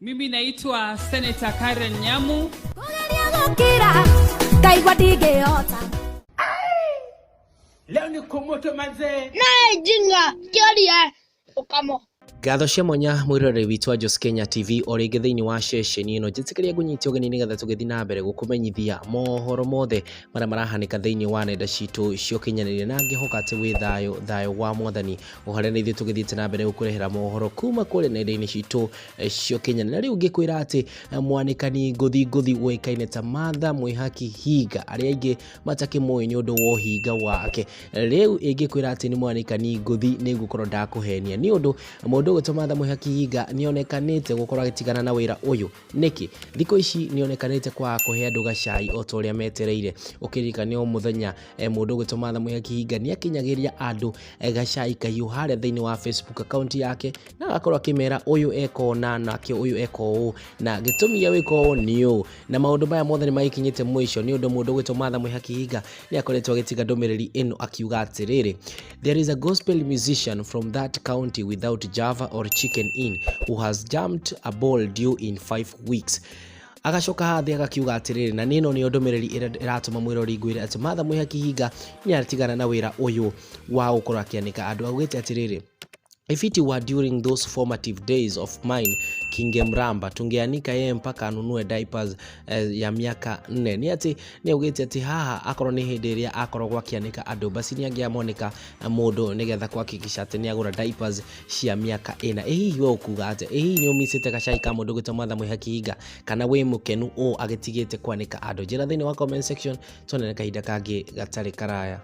Mimi naitwa Senator Karen Nyamu. Kũgeria gũkira ngaigua ndingĩhota. Leo ni kumoto manzee. Naye jinga kĩoria ũkamo. Ngatho cia mwanya mwĩroreri witũ wa Jos Kenya TV o rĩngĩ thĩinĩ wa ceceni ĩno njĩtĩkĩria ngũnyite ũgeni nĩgetha tũgĩthiĩ na mbere gũkũmenyithia mohoro mothe marĩa marahanĩka thĩinĩ wa nenda citũ cia ũkinyanĩria na ngĩhoka atĩ wĩ thayũ thayũ wa mwathani o harĩa na ithuĩ tũgĩthiĩte na mbere gũkũrehera mohoro kuma kũrĩa nenda-inĩ citũ cia ũkinyanĩria. Na rĩu ngĩkwĩra atĩ mwanĩkani ngũthi ngũthi ũĩkaine ta Martha Mwĩhaki Hinga, arĩa aingĩ matakĩmũĩ nĩ ũndũ wa ũhinga wake, rĩu ingĩkwĩra atĩ nĩ mwanĩkani ngũthi nĩ ngũkorwo ndakũhenia, nĩ ũndũ mũndũ ũgwĩtwo Martha Mwĩhaki Hinga nĩonekanĩte gũkorwo agĩtigana na wĩra ũyũ. Nĩkĩ? Thikũ ici nĩonekanĩte kwaga kũhe andũ gacai o ta ũrĩa metereire. Ũkĩririkana o mũthenya mũndũ ũgwĩtwo Martha Mwĩhaki Hinga nĩakinyagĩria andũ gacai kahiũ harĩa thĩinĩ wa Facebook account yake, na agakorwo akĩmera ũyũ eka ũna nake ũyũ eka ũũ, na gĩtũmi gĩa gwĩka ũũ nĩ ũũ, na maũndũ maya mothe nĩmagĩkinyĩte mũico nĩ ũndũ mũndũ ũgwĩtwo Martha Mwĩhaki Hinga nĩakoretwo agĩtiga ndũmĩrĩri ĩno akiuga atĩrĩrĩ, there is a gospel musician from that county without Java or Chicken Inn who has jumped a ball due in 5 weeks. Agacoka haha thĩ agakiuga atĩrĩrĩ, na nĩno nĩyo ndũmĩrĩri ĩrĩa ĩratũma mwĩrori ngwĩre atĩ Martha Mwĩhaki Hinga nĩatigana na wĩra ũyũ wa gũkorwo akĩanĩka andũ. Augĩte atĩrĩrĩ, if it were during those formative days of mine kingemramba tungeanika yeye mpaka anunue diapers ya miaka 4. Nĩ atĩ nĩ augĩte atĩ haha akorwo nĩ hĩndĩ ĩrĩa akoragwo akĩanĩka andũ basi nĩ angĩamoneka mũndũ nĩgetha kuhakikisha atĩ nĩ agũra diapers cia mĩaka 4. Ĩ hihi we ũkuga atĩa? Ĩ hihi nĩ ũmicĩte gacai ka mũndũ ũgwĩtwo Martha Mwĩhaki Hinga, kana wĩ mũkenu ũũ agĩtigĩte kwanĩka andũ? Njĩra thĩinĩ wa comment section, tuonane kahinda kangĩ gatarĩ karaya.